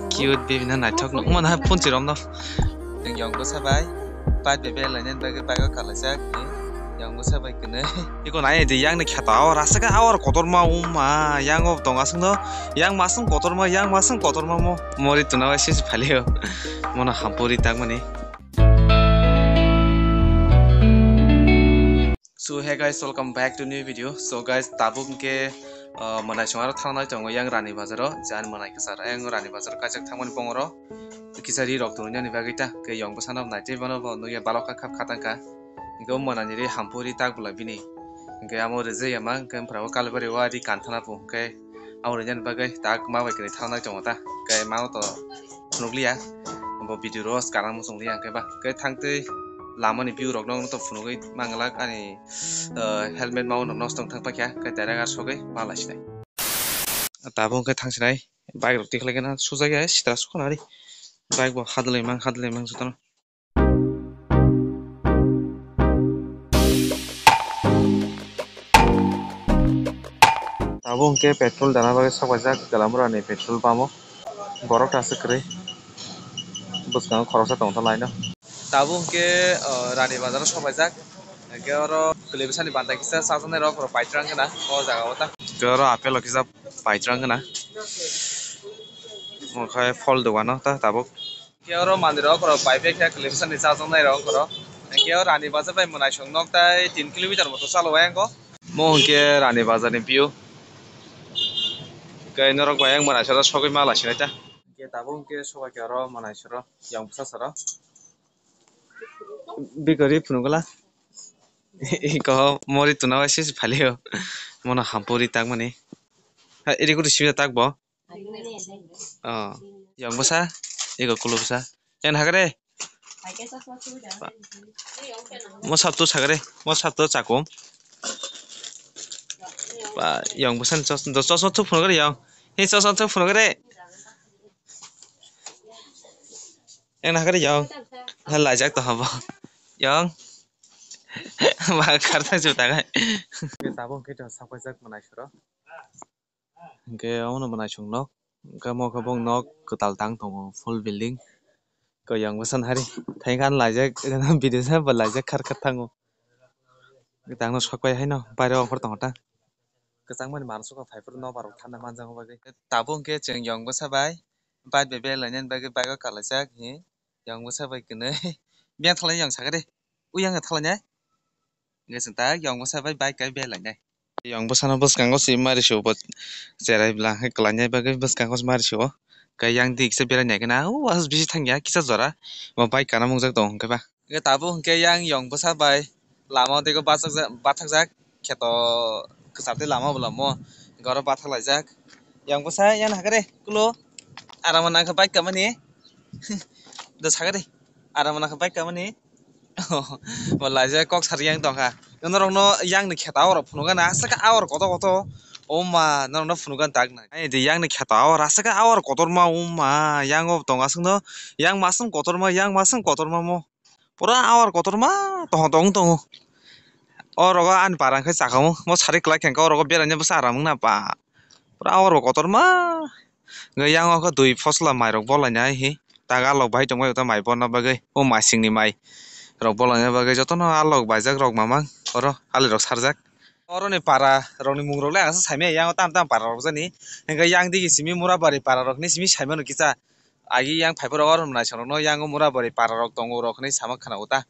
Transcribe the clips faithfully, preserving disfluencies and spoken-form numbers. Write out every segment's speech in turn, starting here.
Cute baby no naithok no. Omo na phone chirom no. Nang yong bwsa bai. Pai bebe lainani bagwi bike o kalaijak. Yong bwsa bai kwnwi. Iko nai di yang ni kheta o rasa ka awar kotor ma uma yang o tong aswk no. Yang masung kotor ma, yang masung kotor ma mo. Mori tuna bai sisi phalio. Mono hampuri tak mani. So hey guys, welcome back to new video. So guys, tabuk hwnkhe, uh, mwnai chwng aro thangnai tongo yang Rani Bazar o, jani mwnai kwchar yang Rani Bazar o kaijak thangmani bongoro kisa ri rok tongnani bagwi ta, khe yong bwsano naitwi bono bo nukya balok kha khap khatang kha. Hwnkhe o mwnani ri hampuri tak bwla bini. Hwnkhe amo rijak ya ma, hwnkhe phra o Kalibari o ri kanthana bo, hwnkhe amo rijani bagwi tak ma bai kwrwi thangnai tongo ta, hwnkhe mano to phunukliya, bo video ro skarang muchung liya hwnkhe ba. Hwnkhe thangtwi lamani view rok no to phunugwi manglak ani, ah, helmet mao no nosto wng thang paikha, hwnkhe direct ar sogwi ma laisinai. Tabuk hwnkhe thangsinai bike rok tikhlai gana sujak ya sitra sukha nari bike bo hadlai mang hadlai mang jotono. Tabuk hwnkhe petrol dana bagwi sok paijak Galamura ni petrol pump o. Borok ta aswk kwrwi bwskango khoroksa tongtha laino. Tabuk hwnkhe, uh, Rani Bazar o sok paijak. Hwnkhe oro kwlwi bwsani banta kisa chajaknai rok rok paitrang khna o jaga o ta. Hwnkhe oro apple o kisa paitrang khna. Omo khe phol dogan o ta tabuk. Hwnkhe oro mandirok rok bai bai khe kwlwi bwsani chajaknai rok oro. Hwnkhe o Rani Bazar bai mwnaisong nok tai tin kilometer moto chalo bai ango. Mo hwnkhe Rani Bazar ni view. Hwnkhe norok bai ang mwnaisoro sogwi ma laisinai ta. Hwnkhe tabuk hwnkhe sobai khe oro mwnaisoro yang bwsa soro. Bikori phunukla. Iko mori tuna bai sisi phalio. Mono hampuri tak mani. Ha, iri kuri sibida tak bo. Oh, yang bwsa, ego kulu bwsa. Yang hagre. Mo sap tu sagre, mo sap tu chakum. Ba, yang bwsa ni chos-, chosma tu phunukre yang. He chosma tu phunukre. Yang hagre yang. Hal lajak to habo. Yang. Ba, karta juta kai. Tabuk hwnkhe to sapaijak mwnaisoro. Hwnkhe omono mwnaisong nok, hwnkhe omo khe bo nok kwtal tang tongo, full building. Koi yang bwsa nahari, thainkha laijak, video se bo laijak khar khar thango. Tangno sokpai haino, bairo ongkhor tongo ta. Kwchangmani mansuka phaiphuru nokbar rok thanda manjakma bagwi. Tabuk hwnkhe chwng yong bwsa bai, bike bai belainani bagwi bike o kalaijak hi, yong bwsa bai kwnwi. Biyang thalai yang sakhe de, uyang thalai nai. Hwnkhe chwng ta yong bwsa bai bike kai belainai. Yong bwsano bwskango se mari sio bo cherai bwla hwnkhe kwlainai bagwi bwskango se mari sio. Khe yang di kisa berai nai khe na o aswk bisi thangya kisa jora bo bike kana mungjak tongo hwnkhe ba. Hwnkhe tabuk hwnkhe yang yong bwsa bai lama o teibo bathakjak kheto kwchar tei lama bo lama o hwnkhe oro bathak laijak. Yong bwsa yang hakhe de kulo aram nang khe bike kamani do sakhe de aram nang khe bike kamani. Bo laijak kok sari yang tongkha. Norokno yang ni kheta o rok phunukgana aswk awar kotor kotor. O ma norokno phunukgana tak nai. Ai de yang ni kheta o aswk awar kotor ma o ma yang o tong aswk no yang masung kotor ma yang masung kotor ma mo. Pura awar kotor ma tong tong tongo. O rogo ani para khe chakao mo sari kwlai khenka o rogo beraina bwsa aram wngna ba. Pura awar bo kotor ma. Hwnkhe yang o khe dui phosla mai rok bolainai hi. Taga lok bai tongbai ta mai borna bagwi. O masing ni mai rok bolaina bagwi jotono a lok baijak rok mamang oro ali rok sarjak. Oro ni para rok ni mung rok le ang saimaya yang o tam tam para rok jani. Hwnkhe yang digi simi Murabari para rok ni simi saimano kisa. Agi yang phaiphuru oro mwnaisong rokno yang o Murabari para rok tongo rok hinwi sama khna o ta.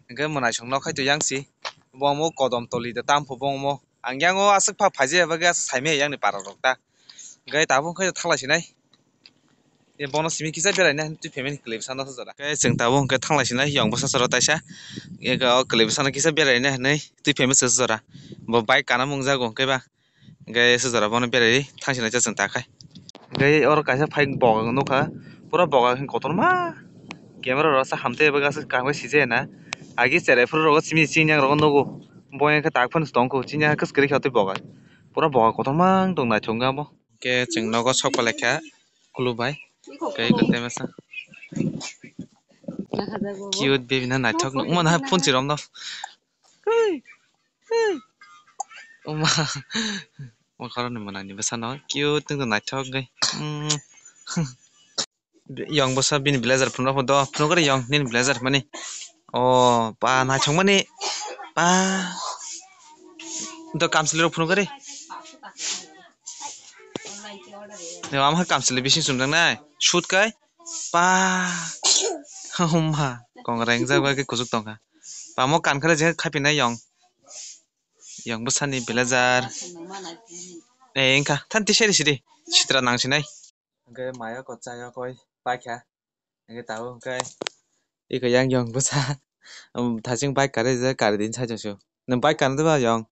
Hwnkhe mwnaisong nok hai to yang si. Bo omo kodom toli da tam pho bo omo. Ang yang o aswk pha phaijaya bagwi aswk saimaya yang ni para rok ta. Hwnkhe tabuk hwnkhe thanglai sinai. E bono simi kisa beraina twi phaimani kwlwi bwsano jora. Hwnkhe chwng tabuk hwnkhe thanglai sinai yong bwsa soro taisa. Ego kwlwi bwsano kisa beraina hinwi twi phaima se jora. Bo bike kana mungjago hwnkhe ba. Hwnkhe se jora bono berai thangsinai cha chwng ta khai. Hwnkhe oro kaisa phai boga nukha. Pura boga kotorma. Camera rok sa hamtwi abo gasa kaham khe sijaya na. Agi cherai phuru rogo simi chini yang rogo nugo. Bo yang khe tak phano tongkho chini yang khe kwskwrwi khe tei boga. Pura boga kotorma wng tong naithok wngkha bo. Hwnkhe chwng nogo sok palaikha kulubai. Tei kwtai masa. Cute baby no naithok nukmano hai phone chirom no. Oma. Omo khoroknwi mwnani bwsano cute wngkha naithok wngwi. Mm. Yong bwsa bini blazer phunukgo do, phunukgo re yong nini blazer mani. O pa naithok mani pa. Do kamchwlwi rok phunukgo re. Yo, ama kamchwlwi bising chumjaknai. Shoot kai. Pa. Homa. Kongra wngjak bai khe kuchuk tongkha. Pamo kankhale je khapinai yong. Yong bwsani blazer. Eh, wngkha. Than tisari sidi. Sitra nangsinai. Hwnkhe maya ko chaya koi paikha. Hwnkhe tabuk hwnkhe iko yang yong bwsa. Um, thaching bike kari je kari din sai chwngsu. Nwng bike kana diba yong?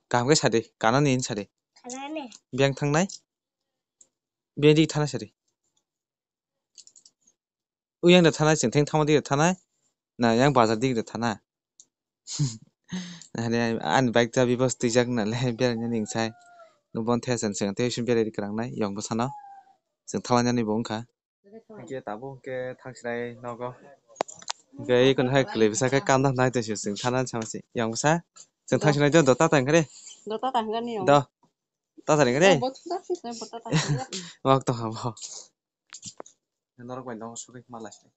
Kaham khe sadi, kana ni hin sadi. Kanani. Biyang thangnai? Biyang dik thana sadi. Uyang da thanai, chwng theng thangma dik da thanai. Na yang bazar dik da thana. Ani, ani bike chabi bos twijak nale beraina ning sai. Nubon thesa chwng tei usun berai kwrang nai yong bwsano. Chwng thalanani bo wngkha. Hwnkhe tabuk hwnkhe thangsinai nogo. Hwnkhe ikono hai kwlwi bwsa khe kanda nai tongsi chwng thana samsi. Yong bwsa? Chwng thangsinai do, do tata hwnkhe re. Do tata hwnkhe ni yong. Do. Tata hwnkhe re. Bo thung thang sisnai bo tata hwnkhe. Wak tongha bo. Norok bai nogo sugwi ma lai sinai.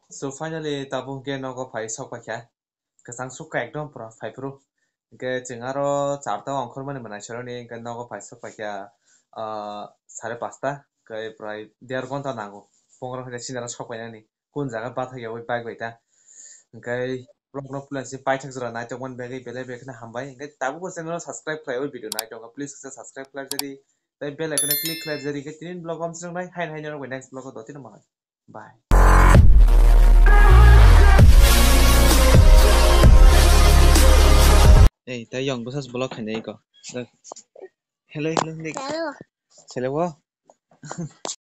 So finally tabuk hwnkhe nogo phai sok paikha. Kwchang sukha ekdom pura phai phuru. Hwnkhe chwng aro charta ongkhormani mwnai soroni hwnkhe nogo phai sok paikha, ah, sare pasta. Hwnkhe prai der ghonta nango. Phungrok hwnkhe sinaro sok painani. Kun jaga bathai yaui bike bai ta. Hwnkhe vlog no puila si paithak jora naitokmani bagwi belai belai kheno hambai. Hwnkhe tabukbo channel o subscribe khlaiwi video naitokha. Please kisa subscribe khlai jari. Tei bell icon o click khlai jari. Hwnkhe tini vlog o amswk nai. Haino haino rok bai next vlog o dotino malai. Bye. Ei, tei yong bwsa vlog khainai ko. Hello, hello, Nick. Hello. Hello.